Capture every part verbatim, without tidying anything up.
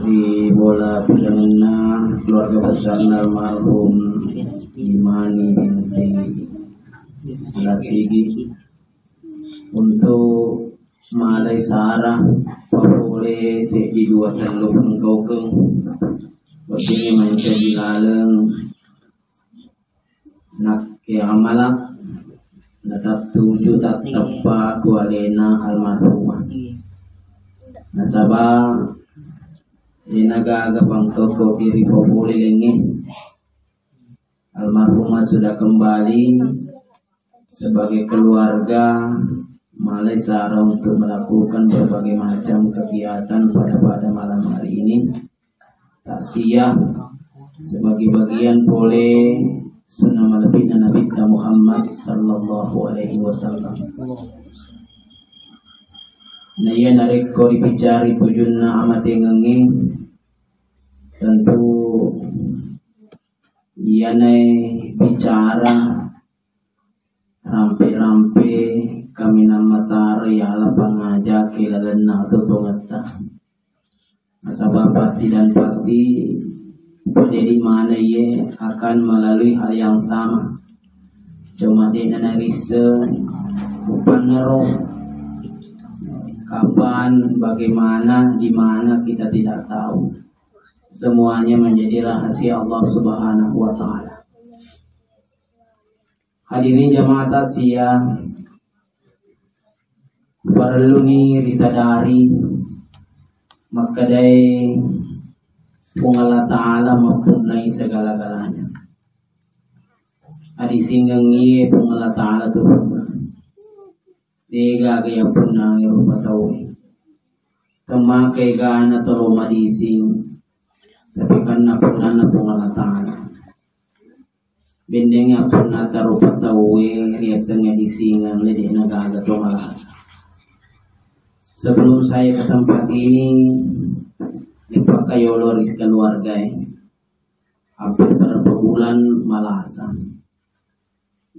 Ri bola pudangenna keluarga besarna almarhum Imani binti Lasigi untuk malai sara papole seddi dua tellu pengkaukeng. Berarti mancaji laleng nakke amala natattuju tatteppa ku alena almarhumah. Nasaba dena gaga pangkoko iri papole lengnge. Almarhumah sudah kembali sebagai keluarga, malai sara untuk melakukan berbagai macam kegiatan pada, pada malam hari ini. Takziah sebagai bagian pole sunnah malebbi'na Nabitta Muhammad sallallahu alaihi wasallam. Nah, iya narekko ribicari tujunna amatengengnge, tentu iyanae bicara rampe-rampe kaminang matara yala pangaja ke lalenna atau tongetta. Nasaba pasti dan pasti, pada di mana ye akan melalui hal yang sama. Cuma de' narisseng upannaro kapan, bagaimana, di mana, kita tidak tahu. Semuanya menjadi rahasia Allah Subhanahu wa Ta'ala. Hadirin jamaah takziah, parelluni risadari makkedae Puang Allah Ta'ala mappunnai segala-galanya. Adisingengngi Puang Allah Ta'ala tu punna. Degaga yappunnangi rupa tau. Temmakai gana tolo madising. Tapi karena punnanna Puang Allah Ta'ala. Bennengngi appunnata rupa tauwe riasengnge disingeng, le de'na gaga to malasa. Sebelum saya ke tempat ini, ripakkayolo ri keluargae. Hampir berapa bulan malasa.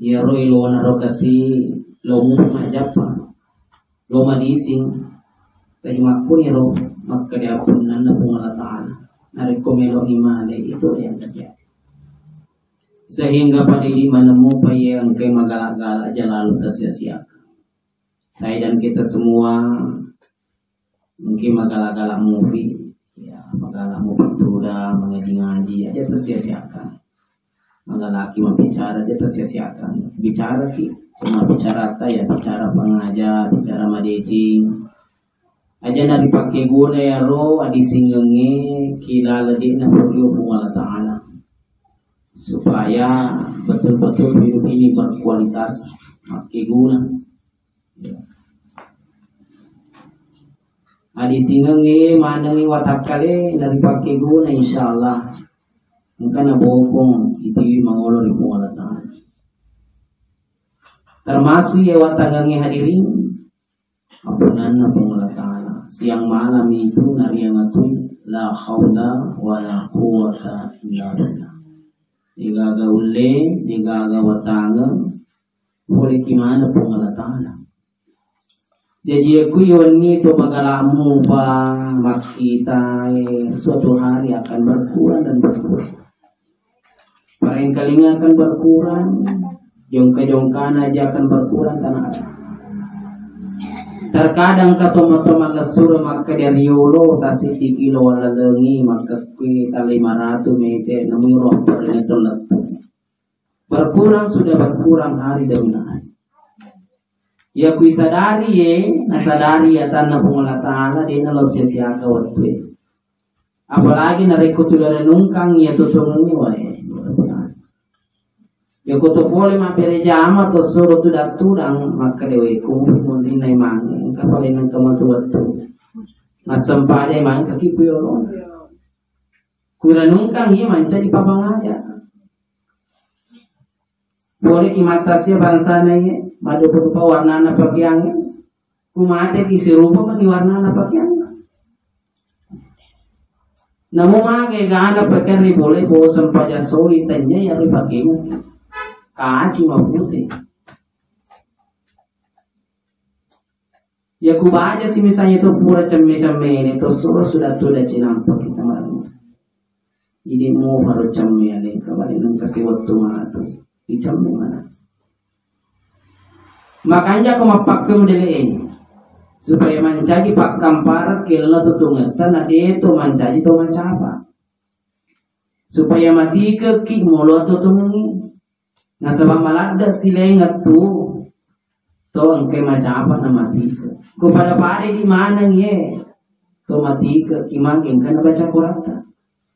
Iyaro ilona ro kasi lo mupa majjappa. Lo madising. Tajumakkuniro makkeda punnanna Puang Allah Ta'ala. Narekko melo imale itu yang terjadi. Sehingga pada idi manemmu paye engkai magala-gala aja lalu tersia-siakan. Saya dan kita semua mungkin magala-gala mupi, ya, magala mupi tuda, mengaji-ngaji aja tersia-siakan. Magalaki mabicara aja tersia-siakan. Bicara ki, cuma bicara ta ya, bicara pengaja, bicara madecing. Aja na dipakai guna ya ro, adisingengnge kila ledekna porio Puang Allah Ta'ala. Supaya betul-betul hidup ini berkualitas, pakai guna. Adisingengnge manengngi watakkale naripakkeguna, insyaallah engka nabokong itiwi mangolo ri Puang Allah Ta'ala. Termasuk iya watangengnge hadirin, appunnanna Puang Allah Ta'ala. Siang malam itu nariangakui la haula wala quwwata illa billah. Degaga ulle, degaga watangeng, poleki maneng Puang Allah Ta'ala. Jaji, yakui wenni to pagalamu pa makkita, eh, suatu hari akan berkurang dan berkurang. Parengkalinga akan berkurang, jongka-jongkana aja akan berkurang tanah adat. Terkadang ka tomatoa mallessuro makkeda riolo tassiddi kilo wallalengi makkekui ta lima ratu meter, namu ro apparengnge to lettu. Berkurang sudah berkurang hari demi hari. Ya kui sadari ye, nasadari ya tanna Puang Allah Ta'ala, de' nalo sia-siaka wettue. Apalagi narekko tu renungkang ya tutungengnge wae, luar biasa. Ya ko to pole mabbere jama to suro tu datturang, maka dewe kumpi munrinna imangnge, engka pale nengka matu wettu. Massempade mangka ki kuyolo. Kurenungkang iya mancaji papangaja. Boleh ki mattasia bangsana iya, madupa-dupa warnana pakeangnge. Kumate ki sirupa mani warnana pakeangnge. Namu mage gana pakeang ri boleh boseng paja soli tanya ya ri pakeangnge. Kaci mapute. Ya ku baja si misalnya to pura cemme-cemme ini to suro sudah tu da cinampa kita malam. Ini mau baru cemme aleng kembali nang kasi waktu matu. Di cemme mana? Makanja ko mappakke modele e supaya mancaji pakkampara kella tutungetta na de to mancaji to macapa. Supaya matikekki molo atuo-tuongengngi. Nasaba maladde silaingettu to engkai macapa na matike. Ko pada-pada di maneng ye to matikekki mangke engka na baca Quratta.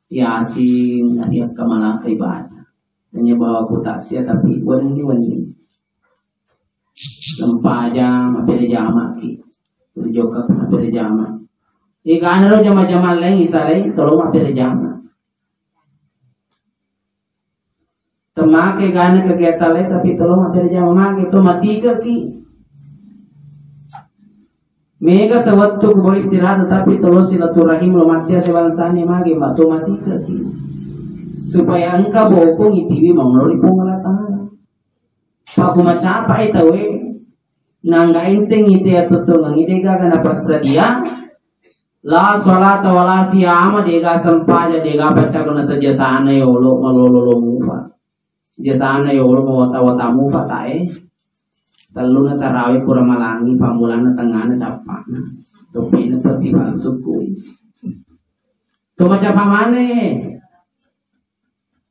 Yasin, nariakka malaka ibaca. Tanya bawa ku taksia tapi wenni-wenni. Sempajang, mappere jamaki. Tuli jokka mappere jama. Egana ro jama-jama lain, isa lain, tolo mappere jama. Temake gana kegiatan lain, tapi tolo mappere jama. Mage to matikeki. Mega sewettu ku boleh istirahat, tapi tolo silaturahim lo mati ase bangsani mage, ma to matikeki. Supaya engka bokong itiwi mangolo ri Puang Allah Ta'ala. Pakku macapai tauwe, nangga enteng ite atuttungeng ide gaga napassadia, la salata wala siyama, dega sempaja, dega paccaku naseng jasana yolo malolo mufa. Jasana yolo mawata-wata mufa tae. Telluna tarawih kurang malangi, pammulana tengana cappana. Topina pasti palsuku. To macapa mane.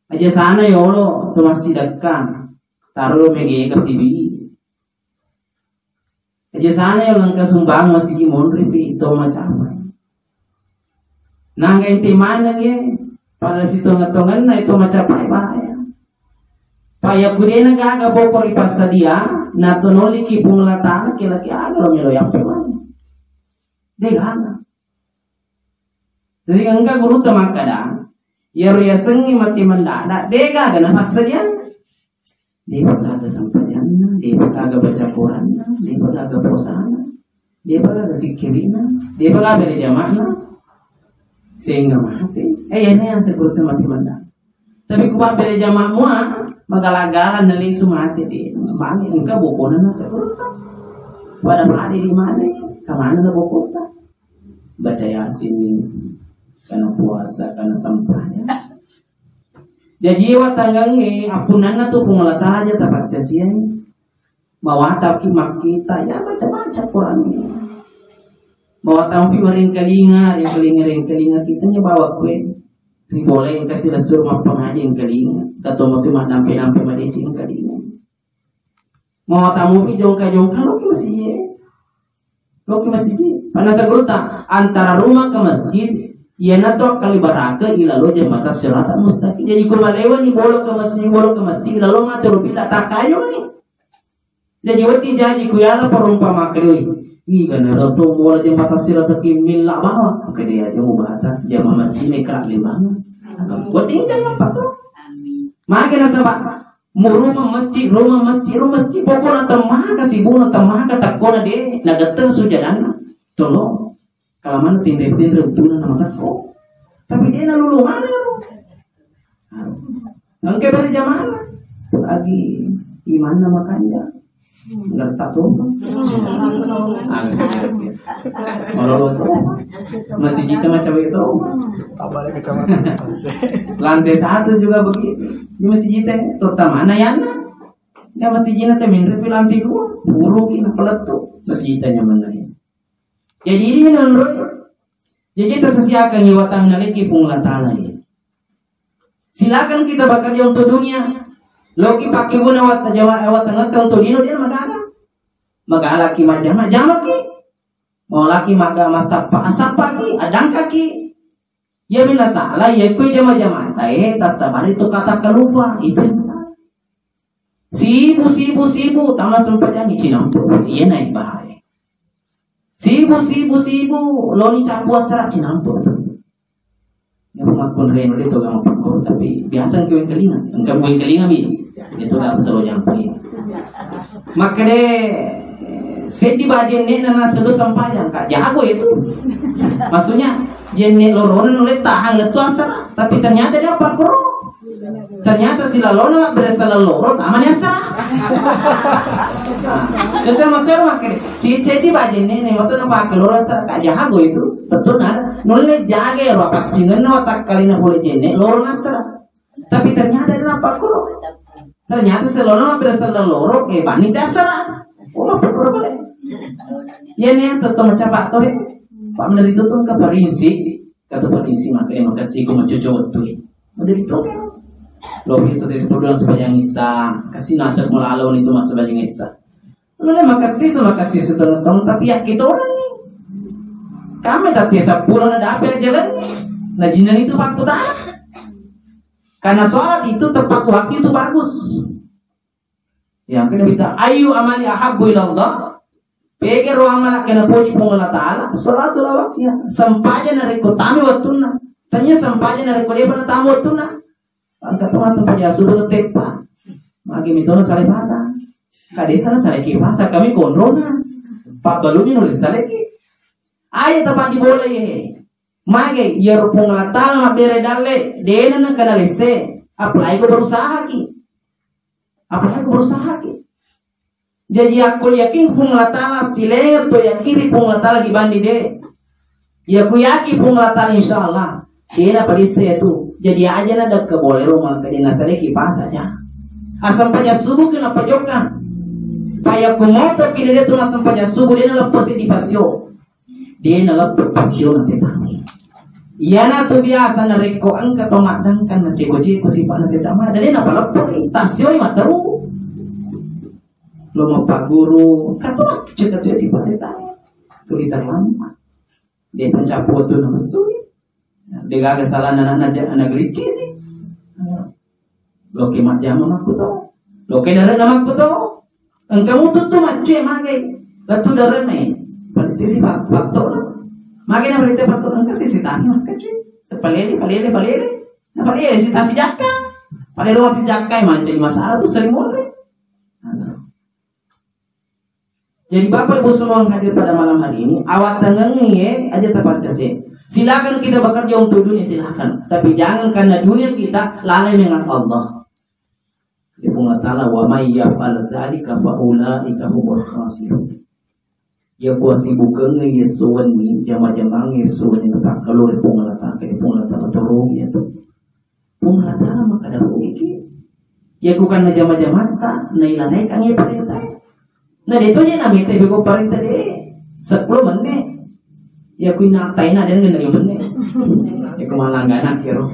Aja sana yolo to massidekka. Taro mege ka sibi. Aja sana yolo engka sumbang masigi monri pi to macapa. Nangga ente maneng ye, pada sitonga-tonganna itu macapai bahaya. Pa yakku dena gaga boko ri passadia, na to noliki Puang Allah Ta'ala, kira-kira ada lo melo yappe maneng. De gaga. Jadi engka gurutta makkada, iyaro yasengnge mate mendadak, de gaga na passadia. Depa gaga sempajanna, depa gaga baca Quranna, depa gaga posana, depa gaga sikkirina, depa gaga bere jama'na, sehingga mate. Eh, ini yang segurutta mate mendadak. Tapi ku bere jama mua, magala-gala na lisu mate de. Magi engka bokona na segurutta. Pada mate di mana? Kemana na bokota? Baca Yasin ni, karena puasa, karena sempajang. Jaji watangengnge appunnanna tu Puang Allah Ta'ala aja tapassasiai. Mawatangki makkita, ya baca-baca Quran ni. Mawatangfi maringkalinga, ringkalinga, ringkalinga kita nya bawa kue. Ribolai kasi lesur mappangaji ringkalinga. Katomo tu madampe-dampe madeci ringkalinga. Mawatamufi jongka-jongka loki masiji. Loki masiji. Panasa gurutta antara rumah ke masjid, iyana to akkali baraka ilalo jembatan sirata mustaqim. Jadi ku malewani bolo ke masjid, bolo ke masjid ilalo mate rupilla takkayo ni. Jadi wedding jaji ku yala perumpama kedoi. Iga na roto bola jembatan sirata kimilla bawa. Kede aja mu bata jama masjid ne kerak limang. Wedding jaji apa tu? Mage nasaba Mu rumah masjid, rumah masjid, rumah masjid. Pokokna temmaga sibuna, temmaga takkona de nagetteng sujadanna. Tolo. Kalamanna tinre-tinre uttuna nama takko. Tapi de nalulu mana ro. Engke beri jamana. Lagi imanna makanja. Gertak tuh. Malolo tuh. Masih jita macam itu. Apa lagi kecamatan Sepanse? Lantai satu juga begitu. Di masjid teh, terutama Nayana. Ya masjid jina teh minre pi lantai dua. Puru kina pelettu. Masjid teh nyaman lagi. Jadi ini menurut. Jadi kita sesiakan watang naliki Puang Allah Ta'ala ya. Silakan kita bekerja untuk dunia. Loki pakai guna wat jawa watang untuk dino dia magana. Magalaki majama, jamaki. Maulaki maga masappa, asappaki, adangkaki. Iya minna salah, iya kui jama-jamata, eh, tassabari tu kata kalupa, itu yang salah. Sibu, sibu, sibu, tama sempajangi cinampu. Iya naik bahaya. Sibu, sibu, sibu, loni capu asara cinampu. Ya, makkunreno de toga mappakko, tapi biasa engka wengkalinga, engka wengkalinga mi. De toga selo jampi. Makkede seddi ba jenne'na nassedo sempajang, Kak, jago itu. Maksudnya jenne lorona nulle tahang letu asara, tapi ternyata dia pakkoro. Ternyata silalona mabbere selleng loro, tamani assara. Nah, cocok makkero makkere. Cicedi bajenne ne moto na pake loro assara, ka jago itu. Tentu nada. Nulle jaga ya, apa cingenna watakkalina pole jenne, loro nassara. Tapi ternyata dia apa kuro. Ternyata sellona mabbere selleng loro, eh, bani te assara. Oh, apa kuro boleh. Ya, ne, seto macapa to, he. Pak meneri itu tuh ke Parinsi. Katu Parinsi makkeda, makessiko maccoco wettue. Maderri to. Lo bisa sih sepuluh sempajang Isa, kasi nasab malalo itu mas sempajang Isa. Lo le makessi so, makessi so tong, tapi yakki torang ni. Kami tapi sepuluh na dapat jalan ni. Nah, jinan itu pakkutana. Karena sholat itu tepat waktu itu bagus. Ya, kena minta, "Ayu amali ahabbu ilallah?" Pegero amala kena poji Puang Allah Ta'ala, salatu lawaknya. Sempajang narekko tami wattunna. Tanya sempajang narekko depa na tamu wattunna. Engka to sempajang subuh teteppa. Magi mitono sale fasa. Kadesa na sale ki fasa, kami konrona. Pak balumi nulis sale ki. Ayo tepat di bola ye. Mage, iyaro Puang Allah Ta'ala mabbere dalle, dena na kana lesse. Apalagi ko berusaha ki. Apalagi berusaha ki. Jaji aku yakin Puang Allah Ta'ala silenger to yakin ri Puang Allah Ta'ala dibanding de. Ya ku yakin Puang Allah Ta'ala insya Allah. Dena padissa ya tu. Jadi aja na dakka boleh ro maka dena sadeki pas aja. Asam paja subuh kena pajokka. Paya ku moto kini de tu asam paja subuh dena lepas di pasio. Dena lepas pasio na setang. Iyana tu biasa narekko engka to maddangkan na ceko-ceko sifat na setang. Ada dena paleppoi, tasioi materu. Lo mappaguru, katu cek-cek sifat setang. Tuli terlambat. De pancapu tu na mesui. De gaga salah na na na gelicci si. Loke majjama makkuto. Loke dare'na makkuto. Engka mutu tu macce magai. Latu dare'na e. Palette si fak-, faktor. Magai na palette faktor engka si sitani makkacce. Sepalele, palele, palele. Na palele si tasi jakka. Palele si jakka macce masalah tu sering more. Jadi Bapak Ibu semua yang hadir pada malam hari ini, awattangengi ye, aja terpaksa sih. Silakan kita bekerja untuk dunia, silakan. Tapi jangan karena dunia kita lalai dengan Allah. Di Puang Allah Ta'ala, "Wa may yaf'al zalika fa ulaika humul khasirun." Ya kuasibukengnge ye sowenni, jama-jamangnge sowenni, napakkalori Puang Allah Ta'ala, di Puang Allah Ta'ala torogi ya tu. Puang Allah Ta'ala makkeda rugi ki. Iya ku kan najama-jamatta, nailalaikan iya parenta. Na de to je namete beko parenta de. Sepuluh menit. Iya ku inataina de ngenna lima menit. Iya ku malanggana kiro.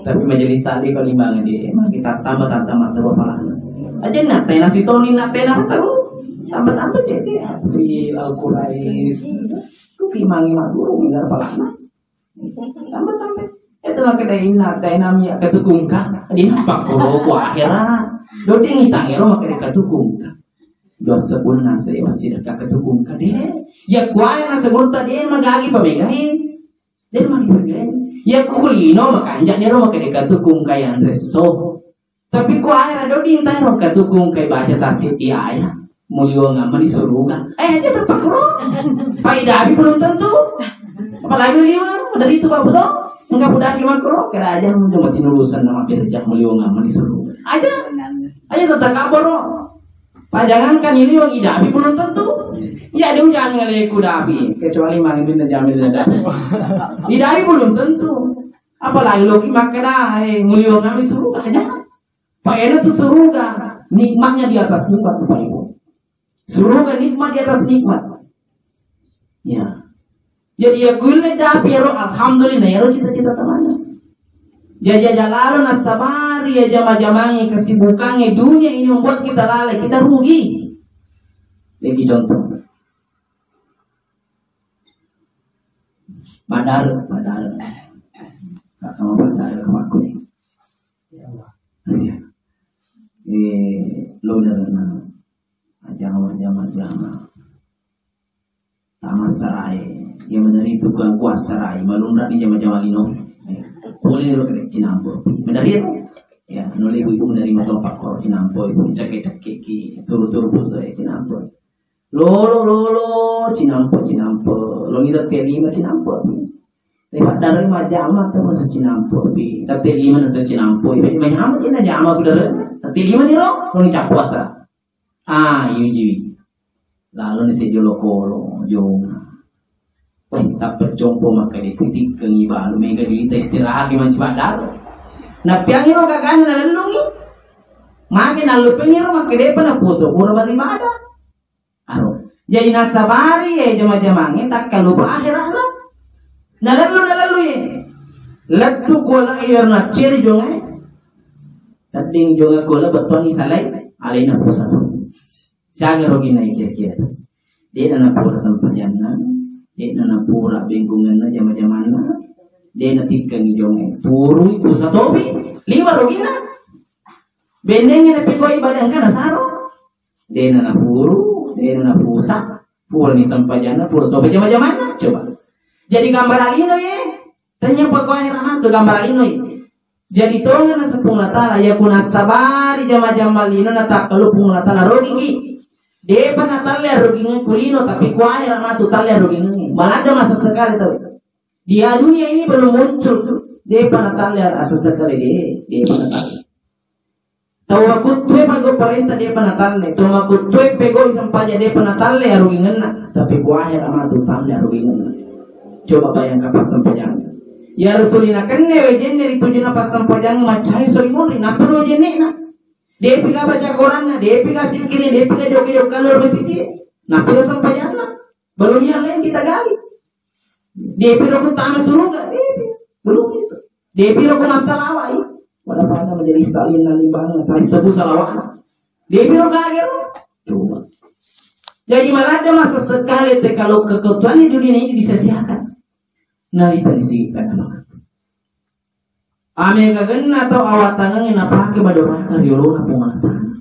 Tapi majelis taklim ko limbangan de, emang kita tambah tambah tambah terus pala. Aja nataina si Toni nataina terus. Tambah tambah jadi. Fi al Quraish. Ku kimangi maguru minggar palana. Tambah-tambah. Itu makkeda inna ataina mi akkatukungka. Di nappa koro ku akhera. Doding itangero makkeda katukungka. Dua sebul nase wasida katukungka de. Ya kuae na sebul ta de magagi pamegai. De magi pamegai. Ya kulino makanja nero makkeda katukungka yang reso. Tapi ku akhera doding taro katukung kai baca tasbih di ayat. Muliwang mani suruga. Eh, aja tepak kuro. Faidah abi belum tentu. Apalagi liwang, dari itu babu to. Enggak budak di makro, kira aja mau coba tinurusan nama kerja muliwang mani suruga. Aja, aja tetap kaboro. Pajangan kan ini wang idabi belum tentu. Ya, dia jangan ngeleku dabi, kecuali mangin jamin ada. Idabi belum tentu. Apalagi loki makkeda, eh, muliwang mani suruga aja. Paena tu suruga, nikmatnya di atas nikmat, Bapak Ibu. Suruga nikmat di atas nikmat. Ya. Jadi ya kulle dapi ero, alhamdulillah, ero cita-cita teman. Jaja jalalo nasabari ya jama-jamangi kesibukannya dunia ini membuat kita lalai, kita rugi. Ini contoh. Madare, madare. Kakak mau madare ke aku nih. Iya. Eh, lo udah kena. Ajama, ajama, ajama. Tamassarai. Iya meneri tukang kuassarai. Malunra di jama-jama lino. Boleh lo kena cinampo. Meneri ya? Ya, nolai ibu-ibu meneri motor pakor cinampo. Ibu cekek-cekek ki. Turu-turu puso ya cinampo. Lolo, lolo, cinampe, cinampe. Lo ngira tiap lima cinampe. Lepa daro majama tu masuci nampu pi. Tette lima na suci nampu pi. Majama ina jama ku daro. Tette lima ni ro, rong cap puasa. Ah, yuji. Lalu ni sejolo kolo, jong. Weh, tappet compo makkeda ku tikkengi balu mega duita istirahat di manci padaro. Napiangi ro gagana nalellungi. Mage nallupengi ro makkeda pa naputo pura beribadah. Aro. Jadi nasabari e jama-jamange takkalupa akhiratna. Nalellu nalellu ye. Lettu kuala iyar nacceri jongai. Tedding jonga kuala bettuanni salai alena pusa tu. Siaga roginna kira-kira. De'na napura sempajanna, de'na napura bengkungenna jama-jamanna, de'na tikkengi jongai. Purui pusa topi, lima roginna. Bennengngi napegoi badangka nasaro. De'na napuru, de'na napusa, purani sempajanna, pura topi jama-jamanna. Coba. Jadi gambar alino ye, tanya pakuahe rahatu gambar alino ye. Jadi tongeng naseng Puang Allah Taala, ya ku nasabari jama-jama lino natakkalu Puang Allah Taala rogiki. Depa natalle arogingeng kulino, tapi kuahe rahatu talle arogingeng. Maladde masessekali tau. Di dunia ini belum muncul tu. Depa natalle asessekali de, depa natalle. Tau makuttue pego parenta depa natalle, tau makuttue pego sempaja depa natalle arugingenna, tapi ku akhirat matu talle arugingenna. Coba bayangkan passempajang. Iyaro tuli nakenne wejenne ri tujunna passempajang maccai sori monri, nappa ro wejennena. Depi ga baca Quranna, depi ga sikkiri, depi ga jokke-jokke loro masigi, nappa ro sempajanna. Belum yang lain kita gali. Depi ro ku tama suruga, depi. Belum itu. Depi ro ku massalawa, ih. Pada-pada menjadi stalin na limbang, tadi sebut salawat. Depi ro kage ro. Coba. Jadi maladde masessekali te kalau kekotong di dunia ini disia-siakan. Nah, itu disiakan. Amegagenna tau awattangengnge napake madoraka ri olona Puang Allah Taala.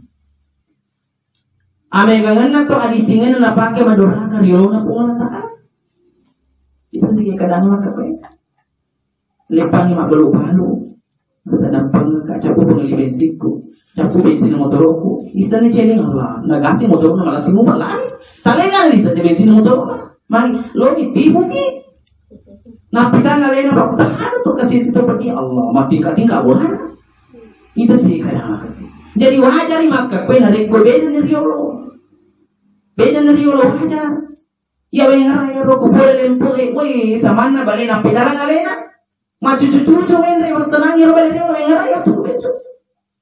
Amegagenna tau adisingenna napake madoraka ri olona Puang Allah Taala. Itu sih kadang maka pe. Lepangi mabbalu-balu. Sedang pengka capu pengeli bensikku. Capu bensin motorku. Isane celing Allah. Nagasi motorku nagasi mu lari. Talengan di sana bensin motorku. Mari, lo mitipu ki. Nappitang alena, Pak, tahanna tu kasi situ pergi Allah, matingka-tingka bola. Itu sih kadang makkekku. Jadi wajar makkekku narekko beda ni riolo. Beda ni riolo wajar. Ya wengara ya ro ko pole lempo e, woi samanna bale nampe dalang alena. Macucu-cucu menre waktu nangi ro bale riolo wengara ya tu becu.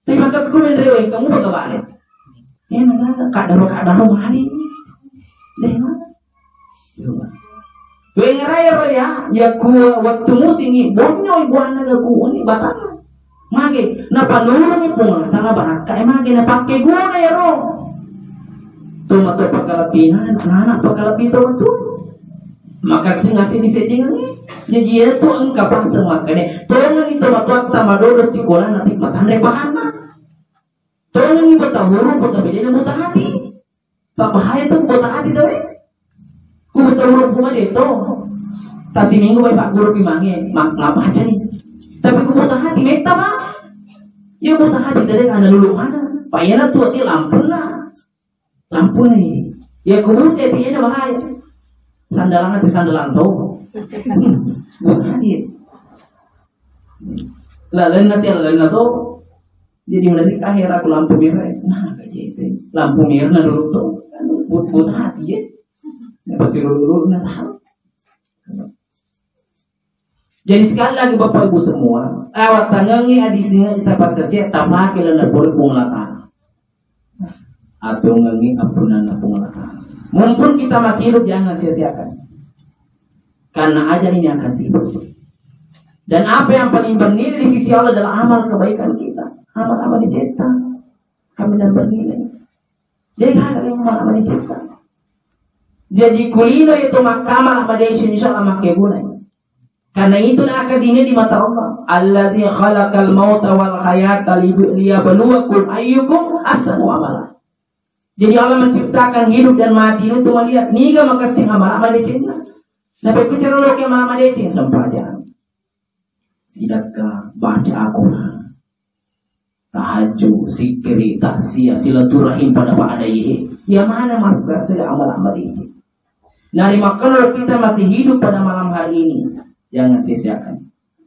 Tapi makkekku menre woi kamu bagawane. Enak, kadaro-kadaro mali. Deh, mana? Coba. Wengerai ro ya, ya ku waktu musim ni, bonyoi buana ga ku ni batang. Mage, napanurungi Puang Allah Taala barakka e mage napakke guna ya ro. Tuma to pagalapi na, na, na pagalapi to tu. Maka sing asli disettingi. Jadi ya tu engka pasang makanya. Tongeng itu matuatta madodo sikola nanti matanre pahanna. Tongeng ni buta huruf, buta beda, buta hati. Pak bahaya tu buta hati tu eh. Ku buta huruf kuma de to. Tasi minggu baik pak guru pimange, mak ngapa aja nih. Tapi ku buta hati meta pak. Ya buta hati tadi ada lulu mana. Pak yana tu hati lampu na. Lampu nih. Ya ku buta hati ada bahaya. Sandalan hati sandalan to. Buta hati. Lalenna ti lalenna to. Jadi mulai kahera ku lampu merah. Nah, kayak itu. Lampu merah na dulu to. Kan but-, buta hati ya. Ya pasti dulu na tahu. Jadi sekali lagi Bapak Ibu semua, awattangengngi adisingenna tapassasia tapake lana pole Puang Allah Taala. Atungengngi appunanna Puang Allah Taala. Mumpung kita masih hidup jangan sia-siakan. Karena ajal ini akan tiba. Dan apa yang paling bernilai di sisi Allah adalah amal kebaikan kita. Amal-amal dicipta. Kami dan bernilai. Jadi hal yang amal-amal dicipta. Jadi kulino itu makkamal madeceng insya Allah makkeguna. Karena itulah akadini di mata Allah. Allazi khalaqal mauta wal hayata li-, liyabluwakum ayyukum ahsanu amala. Jadi Allah menciptakan hidup dan mati ini untuk melihat niga makessing amala madecenna. Nah, pekku cara loke amala madeceng sempajang. Sidakka, baca Al-Quran. Tahajud, zikri, takziah, silaturahim pada-pada ye. Ya mana masuk ke amala madeceng. Nari makkano kita masih hidup pada malam hari ini. Jangan sia-siakan.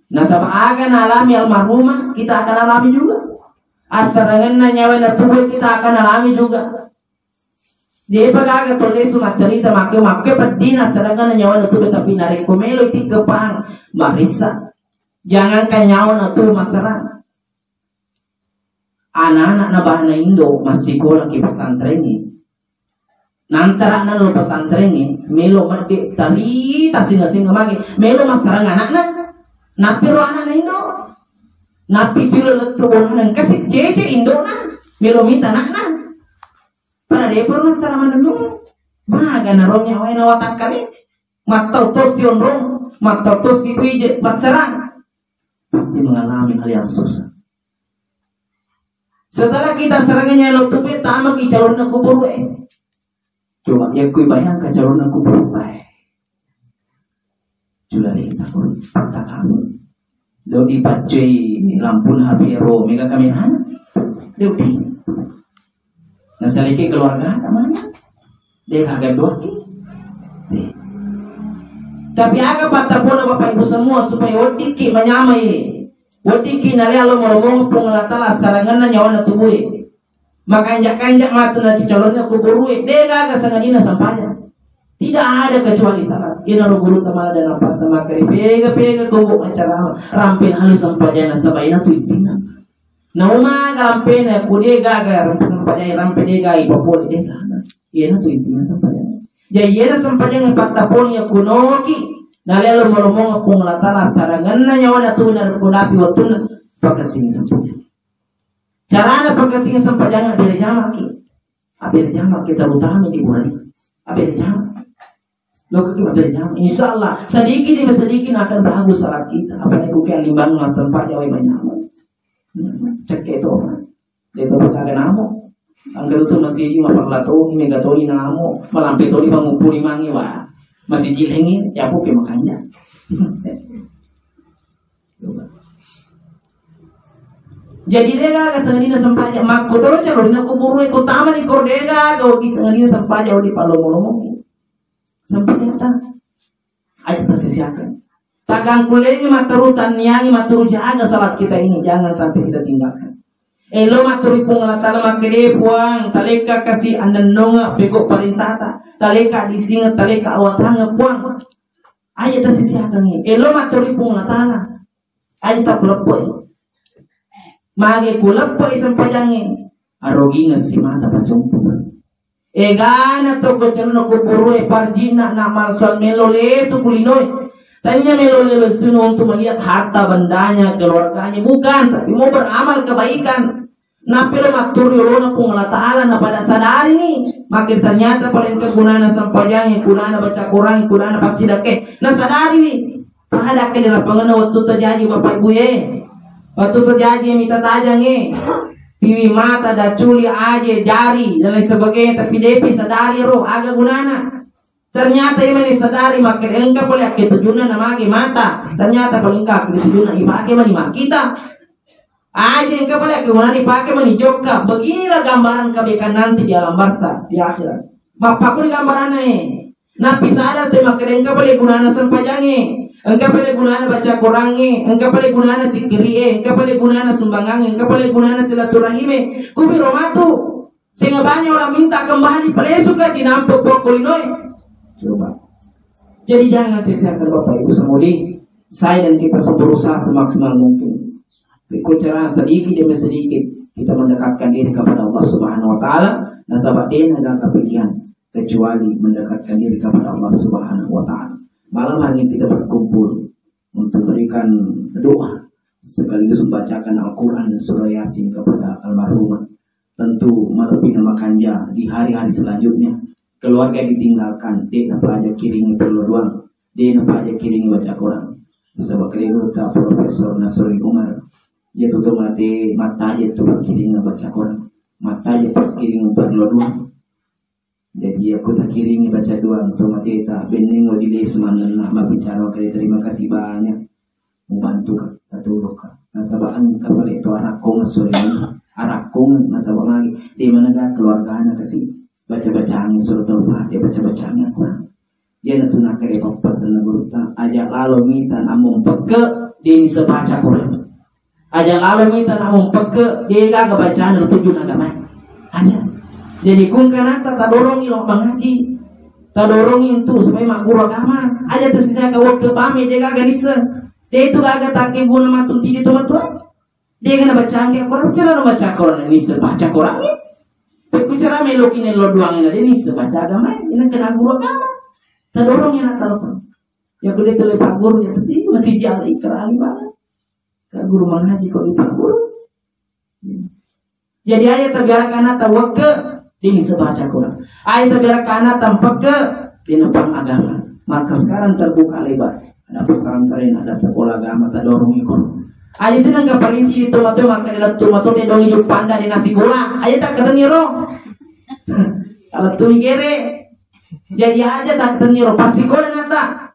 Nasaba aga naalami almarhumah, kita akan alami juga. Assarangenna nyawa natubu kita akan alami juga. Depa gaga to lesu maccarita makke-makke peddina assarangenna nyawa natubu, tapi narekko melo tikkepang marissa. Jangankan nyawa natubu masserang. Anak-anak na bahana indo massikola ki pesantrengnge. Nantara nalo pesantrengnge, melo medde tarita singa-singa mage, melo massarang anakna. Nappi ro anakna indo. Nappi silo lettu bolana engka si cece indona, melo mita anakna. Pada depa ro massarang manennu. Maga naro nyawae na watakkale. Mattau tosi onrong, mattau tosi kuije passarang. Pasti mengalami hal yang susah. Setelah kita serangannya lo tube, tama ki calonna kuburu e. Coba ya kui bayangkan calonna kuburu bae. Sudah lima tahun, empat tahun. Do dipaccoi lampun H P ro mega kamerana. Do di. Nasaliki keluarga mana? De gaga duaki. De. Tapi aga pattapona Bapak Ibu semua supaya weddikki manyamai. Weddikki nalea lo molomo Puang Allah Taala sarangenna nyawana tubue. Makanja-kanja matu na calonna kuburue. De gaga sangadina sampajang. Tidak ada kecuali salat. Ina ro guru tamala dan apa sama kari pega-pega kongko macarama. Rampe halu sampajana sabaina tu intina. Nauma galampena ku de gaga rampe sampajai rampe de gai papole de gaga. Iyana tu intina sampajana. Jadi iyana sampajana pattaponi aku noki nalelo molomonga Puang Allah Taala saranganna nyawana tu na ko dapi wattunna pakasing sampajana. Carana pakasing sampajana bere jamaki. Abere jamaki terutama di bulan ini. Abere jamaki. Lo kaki abere jamaki. Insya Allah sedikit demi sedikit akan bagus salat kita. Apalagi kuke limbang mas sempat jawai banyak. Cek itu. Itu bukan kenapa. Angka tu masiji maparlatoni, megatoni namo, malampe toni mangupuri mangi wa. Masiji lengi, ya puke makanya. Coba. Jadi de gaga sangadina sampajang makko to calonna kuburu e kutama di kor de gaga odi sangadina sampajang odi palomo-lomo. Sampajang ta. Aja tasisiakan. Tagang kulengi matteru tanniangi matteru jaga salat kita ini jangan sampai kita tinggalkan. Elo matteru Puang Allah Taala makkede Puang taleka kasi annennonga peko parentata taleka disinga taleka awatanga Puang. Aja tasisiakangngi. Elo matteru Puang Allah Taala. Aja takuleppoi. Mage kuleppoi sempajangnge. Arogingeng simata pacompo. Egana toko cenno kuburue parjinna na malsual melo lesu kulinoe. Tanya melo lesu untuk melihat harta bendanya, keluarganya. Bukan, tapi mau beramal kebaikan. Nappelo matturu yolona Puang Allah Taala napada sadari ni. Makin ternyata paling kegunana sempajangnge, gunana baca Quran, gunana pasidake. Nasadari ni. Pada kali lapangan waktu terjadi Bapak Ibu ye. Waktu terjadi mita tajang ye. Tiwi mata daculi aje jari dan lain sebagainya tapi depi sadari ro aga gunana. Ternyata iya mani sadari makkeda engka pole akketujunna namage mata. Ternyata pole engka akketujunna ipake mani makkita. Aja engka pole akkegunana ipake mani jokka. Beginilah gambaran kebaikan nanti di alam barzah di akhirat. Mappakuni gambaranna e. Nappi sadar te makkeda engka pole gunana sempajangnge, engka pole gunana baca Qurangnge, engka pole gunana sikkiri'e, engka pole gunana sumbangangnge, engka pole gunana silaturahime. Kubiro matu. Sehingga banyak orang minta kembali palesuka cinampe pokko linoe. Coba. Jadi jangan sia-siakan Bapak Ibu semua di saya dan kita semua berusaha semaksimal mungkin. Iko cara sedikit demi sedikit kita mendekatkan diri kepada Allah Subhanahu wa Taala. Nasaba dena gaga pilihan kecuali mendekatkan diri kepada Allah Subhanahu wa Taala. Malam hari ini kita berkumpul untuk berikan doa sekaligus membacakan Al-Quran dan surah Yasin kepada almarhumah. Tentu malebbi na makanja di hari-hari selanjutnya. Keluarga ditinggalkan, de napaja kiringi perlu doang, de napaja kiringi baca Quran. Sebab kedua ta Profesor Nasrul Umar, ya tu tu mate mataja tu kiringi baca Quran, mataja pas kiringi perlu doang. Jadi aku tak kiringi baca doang tu mate ta benneng wajib semaneng nak bicara kali terima kasih banyak. Mubantuka, tatulukka. Nasaba engka pale to arakkongeng sorena. Arakkongeng nasaba magi de manega keluargana kasi. Baca-bacangi suratul Fatihah, baca-bacangi Al-Quran. Iyanatu nakkeda pappasenna gurutta, aja lalo mita namung pekke, de nisseng baca Quran. Aja lalo mita namung pekke, de gaga bacana tujunna agama. Aja. Jadi kungkanata tadorongi lo mangaji. Tadorongi untuk supaya magguru agama. Aja tesisa ka wekke bame de gaga nisseng. De itu gaga takkeguna matu tidi to matua. De gana baca angge Quran, cara lo baca Quran, nisseng baca Quran. Pekku cara meloki nello doang na de nisseng baca agama, ina kena guru agama. Tadorongi anata lo. Ya kude tu le Pak Guru ya, tapi masih jalan ikrami banget. Ka guru mangaji kok di Pak Guru. Jadi aja tabiarkan anata wekke, de nisseng baca Quran. Aja tabiarkan anata pekke, de nisseng pahang agama. Maka sekarang terbuka lebar. Ada pesantren, ada sekolah agama, tadorongi ko. Aja seneng ka parinsi di tomato, maka di lettu mato de dongi jupanda de nasikola. Aja takkatenni ro. Kalau tu migere. Jadi aja takkatenni ro. Passikola anata.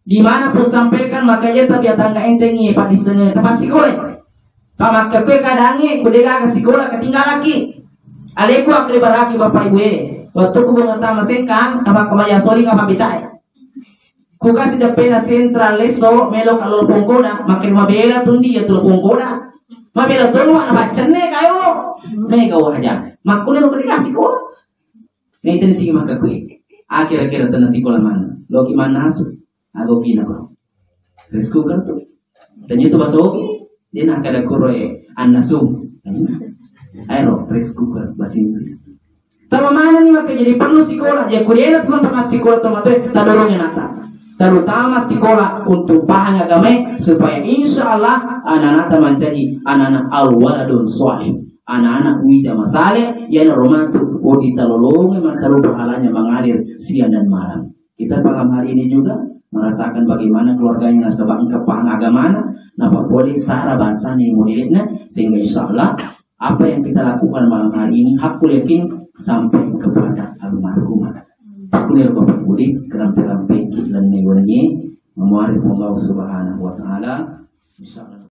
Di mana pun sampaikan, maka aja tapi tangga entengi padissengi tapassikola. Pamakkakue kadangi, kude gaga sikola ketinggalaki. Aleku aklebaraki Bapak Ibu e. Waktu ku bunga tama sengkang, apa kemaya soli apa becai. Ku kasih depena sentral leso, melo kalau pongkoda, makin mabela tundi ya tulo pongkoda. Mabela tolu anak bacenne kayo. Mega waja. Makkune lo kude gaga sikola. Nai tadi sigi makkakue. Akhir-akhir tena sikola mana. Loki mana asu. Ago kina ko. Rice cooker tu. Tanya tu baso. Dia nak kada kuro e. Annasu. Aero rice cooker bahasa Inggris. Tama mana ni maka jadi perlu sikola. Ya kuliah tu sampai masih sikola tu mate. Tadorongi anata. Terutama sikola untuk pahang agama supaya insya Allah anak-anak mancaji anak-anak al-waladun shalih. Anak-anak wida masale, yana romatu, oh ditalolongi mataru pahalanya mengalir siang dan malam. Kita malam hari ini juga merasakan bagaimana keluarganya nasaba engka pahang agamana, napa pole sara bangsana yang modelekna, sehingga insya Allah apa yang kita lakukan malam hari ini hakku yakin sampai kepada almarhumah. Aku ni rupa puli kerampe-rampe ki lenne wenni, memuari Allah Subhanahu wa Ta'ala, insya Allah.